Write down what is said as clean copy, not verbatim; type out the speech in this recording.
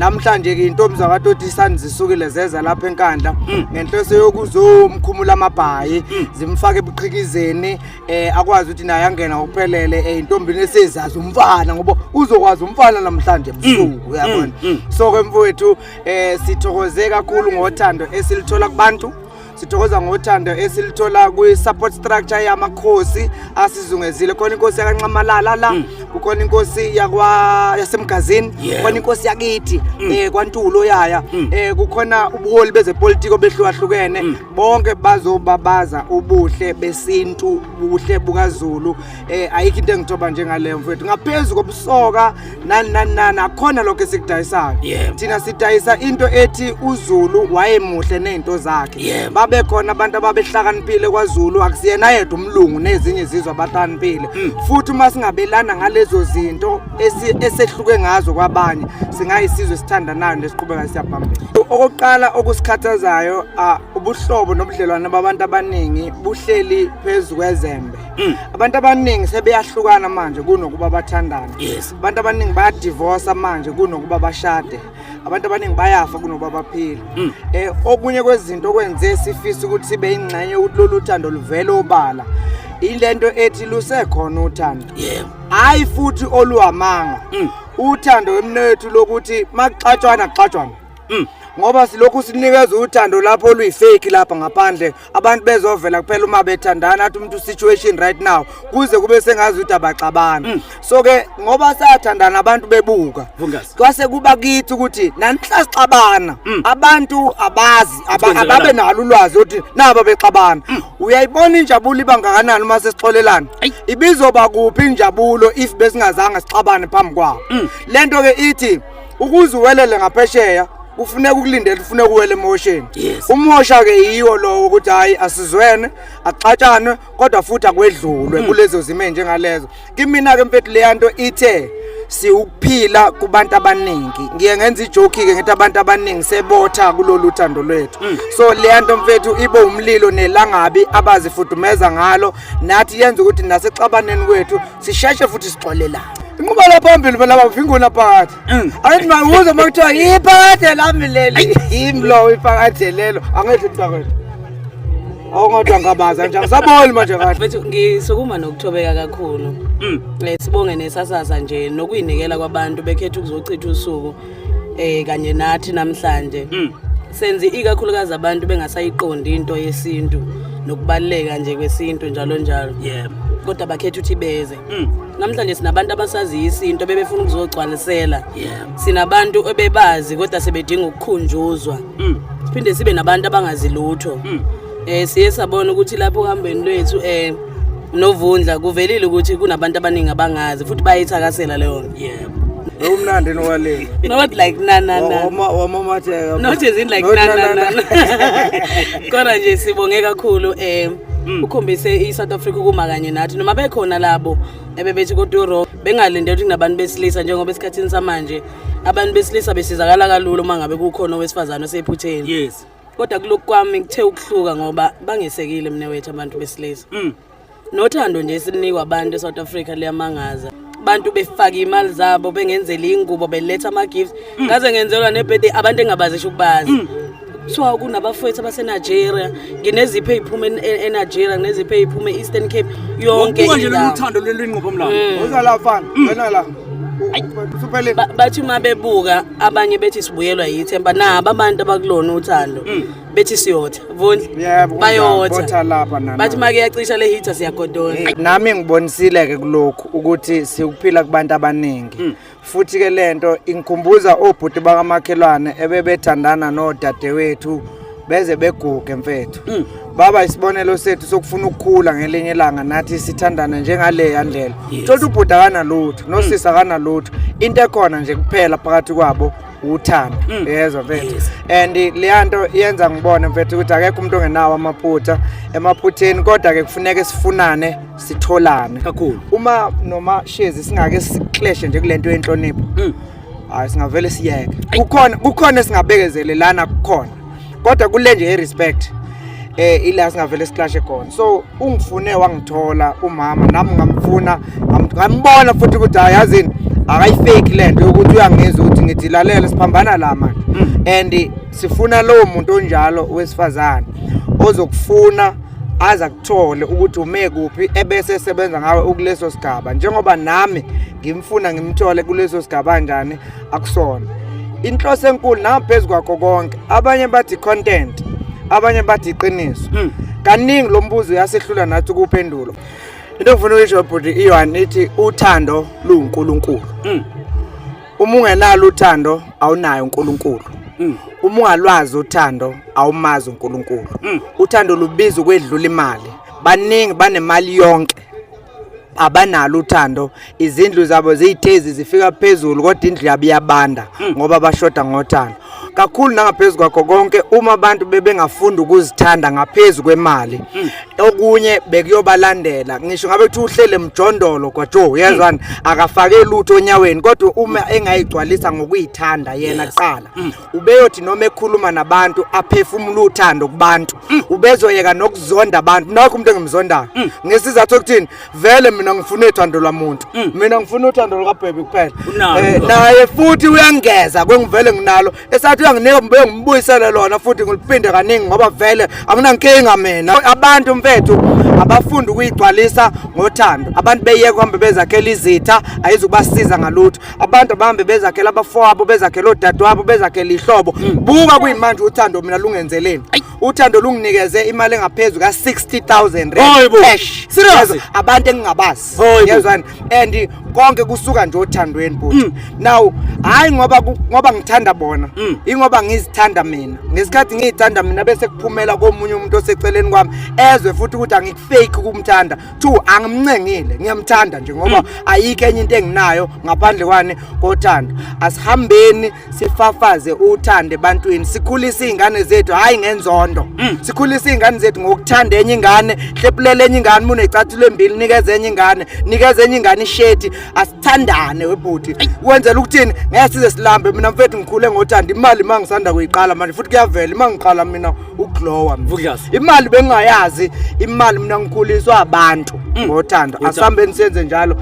Namhlanje ke intombi zakwaTotisani zisukile zeza lapha eNkandla ngenhloso yokuzomkhumula amabhayi, zimfake ebuqhikizeni, akwazi ukuthi naye angena ngokuphelele intombini esezazi umfana, ngoba uzokwazi umfana namhlanje ebusuku, uyabona. So ke mfowethu, sithokoze kakhulu ngothando esilithola kubantu, sithokoza ngothando esilithola kwi-support structure yamakhosi asizungezile. Khona inkosi yakaNxamalala la, kukhona inkosi yakwa yaseMgazini, khona inkosi yakithi kwaNtulo yaya, kukhona ubuholi bezepolitiko behlukahlukene. Bonke bazobabaza ubuhle besintu, ubuhle bukaZulu. Ayikho into engithoba njengaleyo mfowethu, ngaphezulu kobusoka nani nani nani, akhona lokho esikudayisayo. Thina sidayisa into ethi uZulu wayemuhle nezinto zakhe. Babe khona abantu ababehlakaniphile kwaZulu, akusiyena yedwa umlungu nezinye izizwe abahlakaniphile. Futhi uma singabelana ngalezo zinto esehluke ngazo kwabanye, singayisizwe esithandanayo nesiqhubeka siyaphambili. Okokuqala okusikhathazayo, ubuhlobo nobudlelwane babantu abaningi buhleli phezu kwezembe. Abantu abaningi sebeyahlukana manje kunokuba bathandane. Abantu abaningi bayadivorsa manje kunokuba bashade. Abantu abaningi bayafa kunokuba baphile. Okunye kwezinto okwenze sifisa ukuthi sibe ingxenye ukuthi lolu thando luvele obala, ilento ethi lusekhona uthando, hayi futhi oluwamanga, uthando emnethu lokuthi makuxatshwana kuxatshwana, ngoba silokhu sinikeza uthando lapho oluyifake lapha ngaphandle. Abantu bezovela kuphela uma bethandana, athi umuntu situation right now, kuze kube sengazi ukuthi abaxabana. So ke ngoba sayathandana abantu bebuka, Vungazi. kwase kuba kithi ukuthi nanhla sixabana, abantu abazi Kwenzakalani? ababe nalo ulwazi ukuthi naba bexabana. Uyayibona injabulo iba ngakanani uma sesixolelana? Ayi. Ibizoba kuphi injabulo if besingazange sixabane phambi kwabo? Lento ke ithi ukuze uwelele ngaphesheya kufuneka ukulindela, ufuneka uwele emosheni. Umosha ke yiwo lowo ukuthi hayi, asizwene, axatshane, kodwa futhi akwedlulwe kulezo zimo njengalezo. Kimina ke mfethu, leya nto ithe siwukuphila kubantu abaningi. Ngiye ngenza ijoke ke ngithi abantu abaningi sebotha kulolu thando lwethu. So leya nto mfethu ibe umlilo nelangabi abazifudumeza ngalo, nathi yenza ukuthi nasexabaneni kwethu sisheshe futhi sixolelane. Inquba la phambili phela bavinguna phakathi. Angithi mawuze uma kuthiwa iphakade lami leli, yimi lowo iphakade lelo, angithi mntakwethu? Awungodwa ngabaza nje, angisaboni manje kahle. Mfethu, ngisukuma nokuthobeka kakhulu. Sibonge nesasasa nje nokuyinikela kwabantu bekhetha ukuzochitha usuku kanye nathi namhlanje. Senze ikakhulukazi abantu bengasayiqondi into yesintu nokubaluleka nje kwesintu njalo njalo. Kodwa bakhetha ukuthi beze. Namhlanje sinabantu abasaziyo isintu bebefuna ukuzogcwalisela. Sinabantu ebebazi kodwa sebedinga ukukhunjuzwa. Siphinde sibe nabantu abangazi lutho. Siye sabona ukuthi lapho uhambeni lwethu novundla kuvelile ukuthi kunabantu abaningi abangazi futhi bayithakasela leyo nto. Umnandi nowaleni. Not like na na na. Wamamatheka. Not as in like Not na na, na na, na. Kodwa nje sibonge kakhulu, ukhombise iSouth Africa ukuma kanye nathi, noma bekhona labo ebebethi kodwa uro bengalindele ukuthi kunabantu besilisa, njengoba esikhathini samanje abantu besilisa besizakala kalula uma ngabe kukhona owesifazane osephutheni. Kodwa kulokhu kwami kuthe ukuhluka ngoba bangesekile mina wethu abantu besilisa. Nothando nje esinikwa abantu eSouth Africa liyamangaza. Abantu befaka imali zabo, bengenzela ingubo, beletha ama-gifts, ngaze ngenzelwa ne-birthday abantu engabazisho ukubazi. Kuthiwa kunabafowethu abaseNigeria, nginezipho ey'phuma eNigeria, nginezipho ey'phuma e-Eastern Cape, yonke Ngokubuka nje lolu indawo. thando lolu ingqophamlando. Uza la mfana, wena la. Usuphelile. Bathi uma bebuka abanye bethi sibuyelwa yithemba, nabo abantu abakulona uthando bethi siyotha vundla. Yebo, kunjalo. Bayotha. Botha lapha nana. Bathi make yacisha le heater siyagodola. Nami ngibonisile ke kulokhu ukuthi sikuphila kubantu abaningi. Futhi ke lento ingikhumbuza obhuti bakamakhelwane ebebethandana nodadewethu beze beguge mfethu. Baba isibonelo sethu sokufuna ukukhula, ngelinye ilanga nathi sithandane njengale ndlela. Thola ubhuti akanalutho, nosisi akanalutho. Into ekhona nje kuphela phakathi kwabo uthando. Yezwa mfethu. And leya nto iyenza ngibone mfethu ukuthi akekho umuntu ongenawo amaphutha emaphutheni, kodwa ke kufuneka sifunane, sitholane. Kakhulu. Uma noma shezi singake siclashe nje kulento yenhlonipho, hayi, singavele siyeke. Kukhona esingabekezelelana kukhona, kodwa kule nje ye-respect ila singavele siclashe khona. So ungifune wangithola umama, nami ngamfuna, ngambona futhi ukuthi hayi, yazini, Akayifake lento yokuthi uyangizwa ukuthi ngithi lalela, siphambana la manje. And sifuna lowo muntu onjalo wesifazane ozokufuna aze akuthole ukuthi ume kuphi, ebese esebenza ngawe ukuleso sigaba, njengoba nami ngimfuna ngimthole kuleso sigaba kanjani akusona. Inhloso enkulu nangaphezu kwakho konke, abanye bathi content, abanye bathi iqiniso. Kaningi lo mbuzo uyasehlula nathi ukuphendula. Into engifuna ukuyisho, bhuti, i-one ithi uthando luwuNkulunkulu. Uma ungenalo uthando, awunayo uNkulunkulu. Uma ungalwazi uthando, awumazi uNkulunkulu. Uthando lubiza ukwedlula imali. Baningi banemali yonke, abanalo uthando. Izindlu zabo ziyithezi, zifika phezulu, kodwa indlu yabo iyabanda ngoba bashoda ngothando kakhulu. Nangaphezu kwakho konke, uma abantu bebengafunda ukuzithanda ngaphezu kwemali, okunye bekuyobalandela. Ngisho ngabe kuthiwa uhlele mjondolo kwaJoe, uyezwani, akafake lutho onyaweni, kodwa uma engayigcwalisa ngokuyithanda yena kuqala, ubeyothi noma ekhuluma nabantu aphefumula uthando kubantu, ubezoyeka nokuzonda abantu. Nakho umuntu engimzondayo ngesizathu sokuthini, vele mina ngifuna uthando lwamuntu, mina ngifuna uthando lukabhebi kuphela. Unalo. Naye futhi uyangeza kwengivele nginalo, esathi uyanginika, ngibuye ngibuyisele lona futhi, ngiliphinde kaningi ngoba vele anginankinga mina. Abantu, mfethu, abafunda ukuyigcwalisa ngothando. Abantu beyeke kuhambe bezakhela izitha, ayizukubasiza ngalutho. Abantu abahambe bezakhela abafowabo, bezakhela odadewabo, bezakhela ihlobo. Buka kuyimanje uthando mina lungenzeleni. Uthando lunginikeze imali engaphezu ka-60 000 Hayi bo. rand cash. Serious? Yezwa, abantu engingabazi. Hayi bo. Yezwani, and konke kusuka nje othandweni, bhuti. Now hayi ngoba ngithanda bona, ingoba ngizithanda mina. Ngesikhathi ngiyithanda mina, bese kuphumela komunye umuntu oseceleni kwami, ezwe futhi ukuthi angikufake ukumthanda. Two, angimncengile, ngiyamthanda nje ngoba ayikho enye into enginayo ngaphandle kwani kothando. Asihambeni sifafaze uthando ebantwini, sikhulise iy'ngane zethu, hhayi ngenzondo. Sikhulise iy'ngane zethu ngokuthanda enye ingane. Hlephulela enye ingane, uma unecathulo embili, nikeze enye ingane, nikeze enye ingane isheti. Asithandane, webhuti, wenzela ukuthini? Ngeke size silambe. Mina, mfethu, ngikhule ngothando. Imali uma ngisanda kuyiqala manje, futhi kuyavela ima ngiqala mina ukuglowa mina. Vuklas. Imali bengingayazi imali mina, ngikhuliswa abantu ngothando. Asihambeni senze njalo.